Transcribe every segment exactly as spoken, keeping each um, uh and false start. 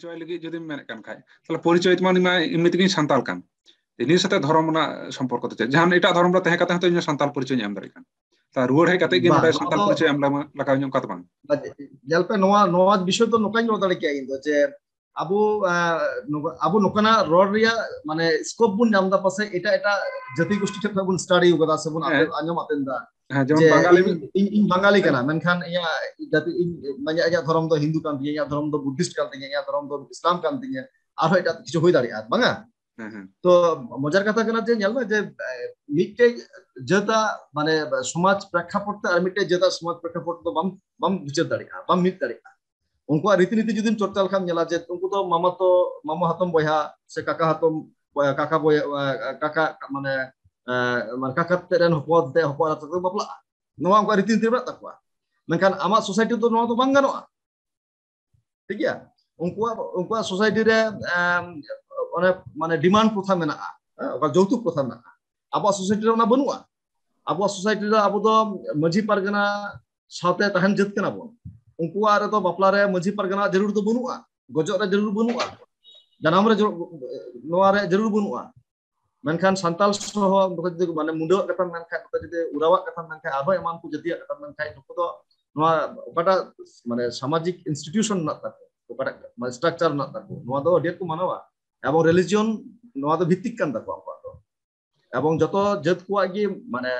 ᱯᱚᱨᱤᱪᱚᱭ ᱞᱟᱹᱜᱤᱫ ᱡᱩᱫᱤᱢ ᱢᱮᱱᱮᱫ ᱠᱟᱱ ᱠᱷᱟᱡ, ᱛᱟᱦᱞᱮ ᱯᱚᱨᱤᱪᱚᱭ ᱛᱮᱢᱟ ᱩᱱᱤ ᱢᱟ ᱮᱢᱱᱤ ᱛᱮᱜᱮᱧ ᱥᱟᱱᱛᱟᱞ ᱠᱟᱱ᱾ ᱤᱱᱟᱹ ᱥᱟᱛᱮ ᱫᱷᱚᱨᱚᱢ ᱨᱮᱱᱟᱜ ᱥᱚᱢᱯᱚᱨᱠᱚ ᱫᱚ ᱪᱮᱫ? ᱡᱟᱦᱟᱱ ᱮᱴᱟᱜ ᱫᱷᱚᱨᱚᱢ ᱨᱮ ᱛᱟᱦᱮᱸ ᱠᱟᱛᱮ ᱦᱚᱸᱛᱚ ᱤᱧ ᱦᱚᱸ ᱥᱟᱱᱛᱟᱞ ᱯᱚᱨᱤᱪᱚᱭ ᱤᱧ ᱮᱢ ᱫᱟᱲᱮᱭᱟᱜ ᱠᱟᱱ᱾ ᱛᱟ ᱨᱩᱣᱟᱹᱲ ᱦᱮᱡ ᱠᱟᱛᱮ ᱜᱮ ᱵᱟᱝ, ᱱᱚᱰᱮ ᱱᱚᱣᱟ ᱥᱟᱱᱛᱟᱞ ᱫᱚ ᱯᱚᱨᱤᱪᱚᱭ ᱮᱢ ᱞᱟᱜᱟᱣ ᱧᱚᱜ ᱚᱱᱠᱟ ᱫᱚ ᱵᱟᱝ᱾ ᱧᱮᱞ ᱯᱮ, ᱱᱚᱣᱟ, ᱱᱚᱣᱟ ᱵᱤᱥᱚᱭ ᱫᱚ ᱱᱚᱝᱠᱟᱧ ᱨᱚᱲ ᱫᱟᱲᱮ ᱠᱮᱭᱟ ᱤᱧ ᱫᱚ, ᱡᱮ ᱟᱵᱚ, ᱟᱸ, ᱱᱚᱝᱠᱟ-, ᱟᱵᱚ ᱱᱚᱝᱠᱟᱱᱟᱜ ᱨᱚᱲ ᱨᱮᱭᱟᱜ ᱢᱟᱱᱮ scope ᱵᱚᱱ ᱧᱟᱢ ᱮᱫᱟ ᱯᱟᱥᱮᱡ ᱮᱴᱟᱜ ᱮᱴᱟᱜ ᱡᱟᱹᱛᱤ ᱜᱳᱥᱴᱤ ᱴᱷᱮᱱ ᱠᱷᱚᱱ ᱵᱚᱱ study ᱟᱠᱟᱫᱟ ᱥᱮ ᱵᱚᱱ ᱦᱮᱸ᱾ ᱟᱸᱡᱚᱢ ᱟᱛᱮᱱ ᱫᱟ᱾ ᱦᱮᱸ, ᱡᱮᱢᱚᱱ ᱡᱮ ᱵᱟᱝᱜᱟᱞᱤ ᱤᱧ, ᱤᱧ, ᱤᱧ ᱵᱟᱝᱜᱟᱞᱤ ᱠᱟᱱᱟ, ᱢᱮᱱᱠᱷᱟᱱ ᱤᱧᱟᱹᱜ ᱡᱟᱹᱛᱤ, ᱤᱧ, ᱢᱟᱱᱮ ᱤᱧᱟᱹᱜ ᱫᱷᱚᱨᱚᱢ ᱫᱚ ᱦᱤᱱᱫᱩ ᱠᱟᱱ ᱛᱤᱧᱟ, ᱤᱧᱟᱹᱜ ᱫᱷᱚᱨᱚᱢ ᱫᱚ ᱵᱩᱫᱽᱫᱷᱤᱥᱴ ᱠᱟᱱ ᱛᱤᱧᱟ, ᱤᱧᱟᱹᱜ ᱫᱷᱚᱨᱚᱢ ᱫᱚ ᱤᱥᱞᱟᱢ ᱠᱟᱱ ᱛᱤᱧᱟ, ᱟᱨᱦᱚᱸ ᱮᱴᱟᱜ ᱠᱤᱪᱷᱩ ᱦᱩᱭ ᱫᱟᱲᱮᱭᱟᱜᱼᱟ, ᱵᱟᱝᱟ? ᱦᱮᱸ, ᱦᱮᱸ᱾ ᱛᱚ ᱢᱚᱡᱟᱨ ᱠᱟᱛᱷᱟ ᱠᱟᱱᱟ ᱡᱮ ᱧᱮᱞ ᱢᱮ ᱡᱮ, ᱮ, ᱢᱤᱫᱴᱮᱡ ᱡᱟᱹᱛᱟᱜ ᱢᱟᱱᱮ ᱥᱚᱢᱟᱡᱽ ᱯᱨᱮᱠᱷᱟᱯᱚᱴ ᱛᱮ ᱟᱨ ᱢᱤᱫᱴᱮᱡ ᱡᱟᱹᱛᱟᱜ ᱥᱚᱢᱟᱡᱽ ᱯᱨᱮᱠᱷᱟᱯᱚᱴ ᱫᱚ ᱵᱟᱢ, ᱵᱟᱢ ᱵᱤᱪᱟᱹᱨ ᱫᱟᱲᱮᱭᱟᱜᱼᱟ, ᱵᱟᱢ ᱢᱤᱫ ᱫᱟᱲᱮᱭᱟᱜᱼᱟ᱾ ᱩᱱᱠᱩᱣᱟᱜ ᱨᱤᱛᱤ ᱱᱤᱛᱤ ᱡᱩᱫᱤᱢ ᱪᱚᱨᱪᱟ ᱞᱮᱠᱷᱟᱱ ᱧᱮᱞᱟ ᱡᱮ ᱩᱱᱠᱩ ᱫᱚ ᱢᱟᱢᱟ ᱛᱚ, ᱢᱟᱢᱟ ᱦᱟᱛᱚᱢ ᱵᱚᱭᱦᱟ ᱥᱮ ᱠᱟᱠᱟ ᱦᱟᱛᱚᱢ ᱵᱚᱭᱦᱟ, ᱠᱟᱠᱟ ᱵᱚᱭᱦᱟ, ᱮ, ᱠᱟᱠᱟ ᱢᱟᱱᱮ, ᱮ, ᱢᱟᱱᱮ ᱠᱟᱠᱟ ᱛᱮᱫ ᱨᱮᱱ ᱦᱚᱯᱚᱱ ᱛᱮ ᱦᱚᱯᱚᱱ ᱮᱨᱟ ᱛᱟᱠᱚ ᱵᱟᱯᱞᱟᱜᱼᱟ᱾ ᱱᱚᱣᱟ ᱩᱱᱠᱩᱣᱟᱜ ᱨᱤᱛᱤ ᱱᱤᱛᱤ ᱢᱮᱱᱟᱜ ᱛᱟᱠᱚᱣᱟ᱾ ᱢᱮᱱᱠᱷᱟᱱ ᱟᱢᱟᱜ ᱥᱳᱥᱟᱭᱴᱤ ᱫᱚ ᱱᱚᱣᱟ ᱫᱚ ᱵᱟᱝ ᱜᱟᱱᱚᱜᱼᱟ᱾ ᱴᱷᱤᱠ ᱜᱮᱭᱟ? ᱩᱱᱠᱩᱣᱟᱜ, ᱩᱱᱠᱩᱣᱟᱜ ᱥᱳᱥᱟᱭᱴᱤ ᱨᱮ, ᱮᱢ, ᱚᱱᱮ ᱢᱟᱱᱮ ᱰᱤᱢᱟᱱᱰ ᱯᱨᱚᱛᱷᱟ ᱢᱮᱱᱟᱜᱼᱟ, ᱦᱮᱸ, ᱚᱠᱟ ᱡᱳᱣᱛᱩᱠ ᱯᱨᱚᱛᱷᱟ ᱢᱮᱱᱟᱜᱼᱟ᱾ ᱟᱵᱚᱣᱟᱜ ᱥᱳᱥᱟᱭᱴᱤ ᱨᱮ ᱚᱱᱟ ᱵᱟᱹᱱᱩᱜᱼᱟ᱾ ᱟᱵᱚᱣᱟᱜ ᱥᱳᱥᱟᱭᱴᱤ ᱨᱮ ᱟᱵᱚ ᱫᱚ ᱢᱟᱹᱡᱷᱤ ᱯᱟᱨᱜᱟᱱᱟ ᱥᱟᱶᱛᱮ ᱛᱟᱦᱮᱱ ᱡᱟᱹᱛ ᱠᱟᱱᱟ ᱵᱚᱱ᱾ ᱩᱱᱠᱩᱣᱟᱜ ᱨᱮᱫᱚ ᱵᱟᱯᱞᱟ ᱨᱮ ᱢᱟᱹᱡᱷᱤ ᱯᱟᱨᱜᱟᱱᱟ ᱡᱟᱹᱨᱩᱲ ᱫᱚ ᱵᱟᱹᱱᱩᱜᱼᱟ, ᱜᱚᱡᱚᱜ ᱨᱮ ᱡᱟᱹᱨᱩᱲ ᱵᱟᱹᱱᱩᱜᱼᱟ, ᱡᱟᱱᱟᱢ ᱨᱮ ᱡᱟᱹᱨᱩᱲ, ᱱᱚᱣᱟ ᱨᱮ ᱡᱟᱹᱨᱩᱲ ᱵᱟᱹᱱᱩᱜᱼᱟ᱾ ᱢᱮᱱᱠᱷᱟᱱ ᱥᱟᱱᱛᱟᱞ ᱥᱚᱦᱚ ᱱᱚᱝᱠᱟ ᱡᱩᱫᱤ ᱢᱟᱱᱮ ᱢᱩᱰᱟᱹᱣᱟᱜ ᱠᱟᱛᱷᱟᱢ ᱢᱮᱱᱠᱷᱟᱱ, ᱱᱚᱝᱠᱟ ᱡᱩᱫᱤ ᱩᱨᱟᱣᱟᱜ ᱠᱟᱛᱷᱟᱢ ᱢᱮᱱᱠᱷᱟᱱ, ᱟᱨᱦᱚᱸ ᱮᱢᱟᱱ ᱠᱚ ᱡᱟᱹᱛᱤᱭᱟᱜ ᱠᱟᱛᱷᱟᱢ ᱢᱮᱱᱠᱷᱟᱱ, ᱱᱩᱠᱩ ᱫᱚ ᱱᱚᱣᱟ ᱚᱠᱟᱴᱟᱜ ᱢᱟᱱᱮ ᱥᱟᱢᱟᱡᱤᱠ institution ᱢᱮᱱᱟᱜ ᱛᱟᱠᱚ, ᱚᱠᱟᱴᱟᱜ ᱢᱟᱱᱮ structure ᱢᱮᱱᱟᱜ ᱛᱟᱠᱚ, ᱱᱚᱣᱟ ᱫᱚ ᱟᱹᱰᱤ ᱟᱸᱴ ᱠᱚ ᱢᱟᱱᱟᱣᱟ᱾ ᱮᱵᱚᱝ religion ᱱᱚᱣᱟ ᱫᱚ ᱵᱷᱤᱛᱛᱤᱠ ᱠᱟᱱ ᱛᱟᱠᱚᱣᱟ ᱩᱱᱠᱩᱣᱟᱜ ᱫᱚ᱾ ᱮᱵᱚᱝ ᱡᱚᱛᱚ ᱡᱟᱹᱛ ᱠᱚᱣᱟᱜ ᱜᱮ ᱢᱟᱱᱮ,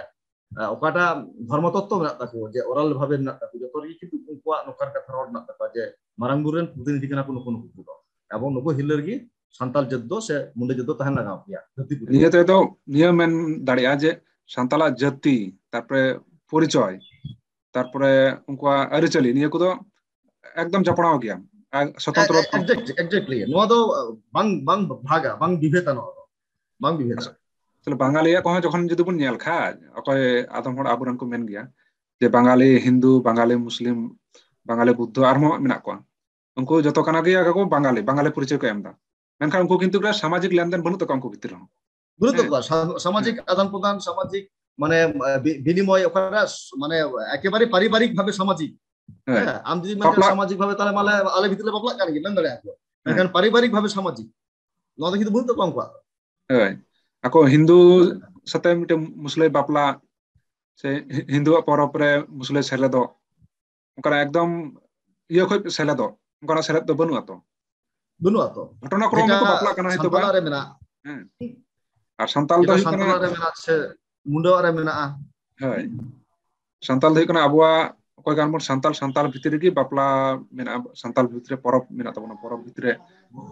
ᱟᱸ, ᱚᱠᱟᱴᱟᱜ ᱫᱷᱚᱨᱢᱚ ᱛᱚᱛᱛᱚ ᱢᱮᱱᱟᱜ ᱛᱟᱠᱚ, ᱡᱮ oral ᱵᱷᱟᱵᱮ ᱢᱮᱱᱟᱜ ᱛᱟᱠᱚ, ᱡᱚᱛᱚ ᱨᱮᱜᱮ ᱠᱤᱱᱛᱩ ᱩᱱᱠᱩᱣᱟᱜ ᱱᱚᱝᱠᱟᱱ ᱠᱟᱛᱷᱟ ᱨᱚᱲ ᱢᱮᱱᱟᱜ ᱛᱟᱠᱚᱣᱟ ᱡᱮ ᱢᱟᱨᱟᱝ ᱵᱩᱨᱩ ᱨᱮᱱ ᱯᱨᱚᱛᱤᱱᱤᱫᱷᱤ ᱠᱟᱱᱟ ᱠᱚ ᱱᱩᱠᱩ, ᱱᱩᱠᱩ ᱠᱚᱫᱚ᱾ ᱮᱵᱚᱝ ᱱᱩᱠᱩ ᱦᱤᱨᱞᱟᱹ ᱨᱮᱜᱮ ᱥᱟᱱᱛᱟᱞ ᱡᱟᱹᱛ ᱫᱚ ᱥᱮ ᱢᱩᱱᱰᱟᱹ ᱡᱟᱹᱛ ᱫᱚ ᱛᱟᱦᱮᱱ ᱞᱟᱜᱟᱣ ᱯᱮᱭᱟ ᱫᱷᱟᱹᱨᱛᱤ ᱯᱩᱨᱤ ᱱᱤᱭᱟᱹ ᱨᱮ᱾ ᱛᱮᱫᱚ ᱱᱤᱭᱟᱹ ᱢᱮᱱ ᱫᱟᱲᱮᱭᱟᱜᱼᱟ ᱡᱮ ᱥᱟᱱᱛᱟᱞᱟᱜ ᱡᱟᱹᱛᱤ, ᱛᱟᱨᱯᱚᱨᱮ ᱯᱚᱨᱤᱪᱚᱭ, ᱛᱟᱨᱯᱚᱨᱮ ᱩᱱᱠᱩᱣᱟᱜ ᱟᱹᱨᱤᱪᱟᱹᱞᱤ, ᱱᱤᱭᱟᱹ ᱠᱚᱫᱚ ᱮᱠᱫᱚᱢ ᱡᱚᱯᱲᱟᱣ ᱜᱮᱭᱟ᱾ ᱟᱨ ᱥᱚᱛᱚᱱᱛᱨᱚ ᱮ-, ᱮ-, exactly, exactly. ᱱᱚᱣᱟ ᱫᱚ, ᱟᱸ, ᱵᱟᱝ, ᱵᱟᱝ ᱵᱷᱟᱜᱟ, ᱵᱟᱝ ᱵᱤᱵᱷᱮᱫᱟ ᱱᱚᱣᱟ ᱫᱚ᱾ ᱵᱟᱝ ᱵᱤᱵᱷᱮᱫᱟ᱾ ᱟᱪᱪᱷᱟ᱾ ᱛᱟᱦᱞᱮ ᱵᱟᱝᱜᱟᱞᱤᱭᱟᱜ ᱠᱚᱦᱚᱸ ᱡᱚᱠᱷᱚᱱ ᱡᱩᱫᱤ ᱵᱚᱱ ᱧᱮᱞ ᱠᱷᱟᱡ, ᱚᱠᱚᱭ ᱟᱫᱚᱢ ᱦᱚᱲ ᱟᱵᱚᱨᱮᱱ ᱠᱚ ᱢᱮᱱ ᱜᱮᱭᱟ ᱡᱮ ᱵᱟᱝᱜᱟᱞᱤ ᱦᱤᱱᱫᱩ, ᱵᱟᱝᱜᱟᱞᱤ ᱢᱩᱥᱞᱤᱢ, ᱵᱟᱝᱜᱟᱞᱤ ᱵᱩᱫᱽᱫᱷᱚ, ᱟᱨᱦᱚᱸ ᱢᱮᱱᱟᱜ ᱠᱚᱣᱟ᱾ ᱩᱱᱠᱩ ᱡᱚᱛᱚ ᱠᱟᱱᱟ ᱜᱮᱭᱟ ᱠᱚ ᱵᱟᱝᱜᱟᱞᱤ, ᱵᱟᱝᱜᱟᱞᱤ ᱯᱚᱨᱤᱪᱚᱭ ᱠᱚ ᱮᱢ ᱮᱫᱟ᱾ ᱢᱮᱱᱠᱷᱟᱱ ᱩᱱᱠᱩ ᱠᱤᱱᱛᱩ ᱥᱟᱢᱟᱡᱤᱠ ᱞᱮᱱᱫᱮᱱ ᱵᱟᱹᱱᱩᱜ ᱛᱟᱠᱚᱣᱟ ᱩᱱᱠᱩ ᱵᱷᱤᱛᱤᱨ ᱨᱮᱦᱚᱸ᱾ ᱵᱟᱹᱱᱩᱜ ᱦᱮᱸ᱾ ᱛᱟᱠᱚᱣᱟ᱾ ᱥᱟ-, ᱥᱟᱢᱟᱡᱤᱠ ᱦᱮᱸ᱾ ᱟᱫᱟᱱ ᱯᱨᱚᱫᱟᱱ, ᱥᱟᱢᱟᱡᱤᱠ ᱢᱟᱱᱮ, ᱵᱤ-, ᱵᱤᱱᱤᱢᱚᱭ ᱚᱠᱟᱨᱮ ᱢᱟᱱᱮ ᱮᱠᱮᱵᱟᱨᱮ ᱯᱟᱨᱤᱵᱟᱨᱤᱠ ᱵᱷᱟᱵᱮ ᱥᱟᱢᱟᱡᱤᱠ᱾ ᱦᱮᱸ᱾ ᱦᱮᱸ, ᱟᱢ ᱡᱩᱫᱤ ᱢᱮᱱ ᱠᱮᱭᱟ ᱵᱟᱯᱞᱟ ᱥᱟᱢᱟᱡᱤᱠ ᱵᱷᱟᱵᱮ, ᱛᱟᱦᱞᱮ ᱢᱟᱞᱮ ᱟᱞᱮ ᱵᱷᱤᱛᱤᱨ ᱨᱮ ᱵᱟᱯᱞᱟᱜ ᱠᱟᱱ ᱜᱮ, ᱢᱮᱱ ᱫᱟᱲᱮᱭᱟᱜᱼᱟ ᱠᱚ᱾ ᱢᱮᱱᱠᱷᱟᱱ ᱯᱟᱨᱤᱵᱟᱨᱤᱠ ᱵᱷᱟᱵᱮ ᱥᱟᱢᱟᱡᱤᱠ, ᱱᱚᱣᱟ ᱫᱚ ᱠᱤᱱᱛᱩ ᱵᱟᱹᱱᱩᱜ ᱛᱟᱠᱚᱣᱟ ᱩᱱᱠᱩᱣᱟᱜ᱾ ᱦᱳᱭ, ᱟᱠᱚ ᱦᱤᱱᱫᱩ ᱥᱟᱛᱮ ᱢᱤᱫᱴᱮᱱ ᱢᱩᱥᱞᱟᱹᱭ ᱵᱟᱯᱞᱟ ᱥᱮ ᱦᱤᱱᱫᱩᱣᱟᱜ ᱯᱚᱨᱚᱵᱽ ᱨᱮ ᱢᱩᱥᱞᱟᱹᱭ ᱥᱮᱞᱮᱫᱚᱜ, ᱚᱱᱠᱟᱱᱟᱜ ᱮᱠᱫᱚᱢ ᱤᱭᱟᱹ ᱠᱷᱚᱡ ᱥᱮᱞᱮᱫᱚᱜ, ᱚᱱᱠᱟᱱᱟᱜ ᱥᱮᱞᱮᱫ ᱫᱚ ᱵᱟᱹᱱᱩᱜᱼᱟ ᱛᱚ᱾ ᱵᱟᱹᱱᱩᱜᱼᱟ ᱛᱚ᱾ ᱜᱷᱚᱴᱚᱱᱟ ᱠᱨᱚᱢ ᱡᱮᱴᱟ ᱢᱚᱛᱚ ᱵᱟᱯᱞᱟ ᱠᱟᱱᱟ ᱦᱚᱭᱛᱳ ᱵᱟ᱾ ᱥᱟᱱᱛᱟᱞᱟᱜ ᱨᱮ ᱢᱮᱱᱟᱜ᱾ ᱦᱮᱸ᱾ ᱟᱨ ᱥᱟᱱᱛᱟᱞ ᱫᱚ ᱡᱮᱴᱟ ᱦᱩᱭᱩᱜ ᱠᱟᱱᱟ ᱥᱟᱱᱛᱟᱞᱟᱜ ᱨᱮ ᱢᱮᱱᱟᱜ ᱥᱮ ᱢᱩᱱᱰᱟᱹᱣᱟᱜ ᱨᱮ ᱢᱮᱱᱟᱜᱼᱟ᱾ ᱦᱳᱭ᱾ ᱥᱟᱱᱛᱟᱞ ᱫᱚ ᱦᱩᱭᱩᱜ ᱠᱟᱱᱟ ᱟᱵᱚᱣᱟᱜ ᱚᱠᱚᱭ ᱠᱟᱱ ᱵᱚᱱ ᱥᱟᱱᱛᱟᱞ, ᱥᱟᱱᱛᱟᱞ ᱵᱷᱤᱛᱤᱨ ᱨᱮᱜᱮ ᱵᱟᱯᱞᱟ ᱢᱮᱱᱟᱜᱼᱟ, ᱥᱟᱱᱛᱟᱞ ᱵᱷᱤᱛᱨᱤ ᱨᱮ ᱯᱚᱨᱚᱵᱽ ᱢᱮᱱᱟᱜ ᱛᱟᱵᱚᱱᱟ, ᱯᱚᱨᱚᱵᱽ ᱵᱷᱤᱛᱨᱤ ᱨᱮ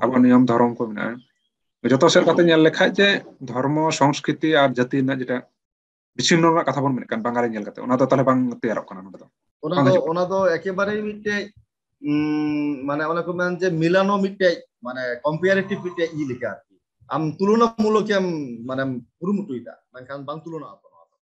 ᱟᱵᱚᱣᱟᱜ ᱱᱤᱭᱚᱢ ᱫᱷᱚᱨᱚᱢ ᱠᱚ ᱢᱮᱱᱟᱜᱼᱟ᱾ ᱡᱚᱛᱚ ᱥᱮᱫ ᱠᱟᱛᱮ ᱧᱮᱞ ᱞᱮᱠᱷᱟᱡ ᱡᱮ ᱫᱷᱚᱨᱢᱚ, ᱥᱚᱝᱥᱠᱨᱤᱛᱤ ᱟᱨ ᱡᱟᱹᱛᱤ ᱨᱮᱱᱟᱜ ᱡᱮᱴᱟ ᱵᱤᱪᱷᱤᱱᱱᱚ ᱨᱮᱱᱟᱜ ᱠᱟᱛᱷᱟ ᱵᱚᱱ ᱢᱮᱱᱮᱫ ᱠᱟᱱ ᱵᱟᱝᱟᱞᱤ ᱧᱮᱞ ᱠᱟᱛᱮ, ᱚᱱᱟ ᱫᱚ ᱛᱟᱦᱞᱮ ᱵᱟᱝ ᱛᱮᱭᱟᱨᱚᱜ ᱠᱟᱱᱟ ᱱᱚᱰᱮ ᱫᱚ᱾ ᱚᱱᱟ ᱵᱟᱝ ᱫᱚ, ᱦᱤᱡᱩᱜ ᱠᱟᱱᱟ᱾ ᱚᱱᱟ ᱫᱚ ᱮᱠᱮᱵᱟᱨᱮ ᱢᱤᱫᱴᱮᱡ, ᱩᱢ, ᱢᱟᱱᱮ ᱚᱱᱟ ᱠᱚ ᱢᱮᱱ ᱡᱮ ᱢᱤᱞᱟᱱᱚ ᱢᱤᱫᱴᱮᱡ, ᱢᱟᱱᱮ ᱠᱚᱢᱯᱮᱭᱟᱨᱮᱴᱤᱵᱷ ᱢᱤᱫᱴᱮᱡ ᱤᱭᱟᱹ ᱞᱮᱠᱟ ᱟᱨᱠᱤ᱾ ᱟᱢ ᱛᱩᱞᱚᱱᱟᱢᱩᱞᱚᱠ ᱮᱢ, ᱢᱟᱱᱮᱢ ᱠᱩᱨᱩᱢᱩᱴᱩᱭᱮᱫᱟ, ᱢᱮᱱᱠᱷᱟᱱ ᱵᱟᱝ ᱛᱩᱞᱚᱱᱟᱜᱼᱟ ᱛᱚ ᱱᱚᱣᱟ ᱫᱚ᱾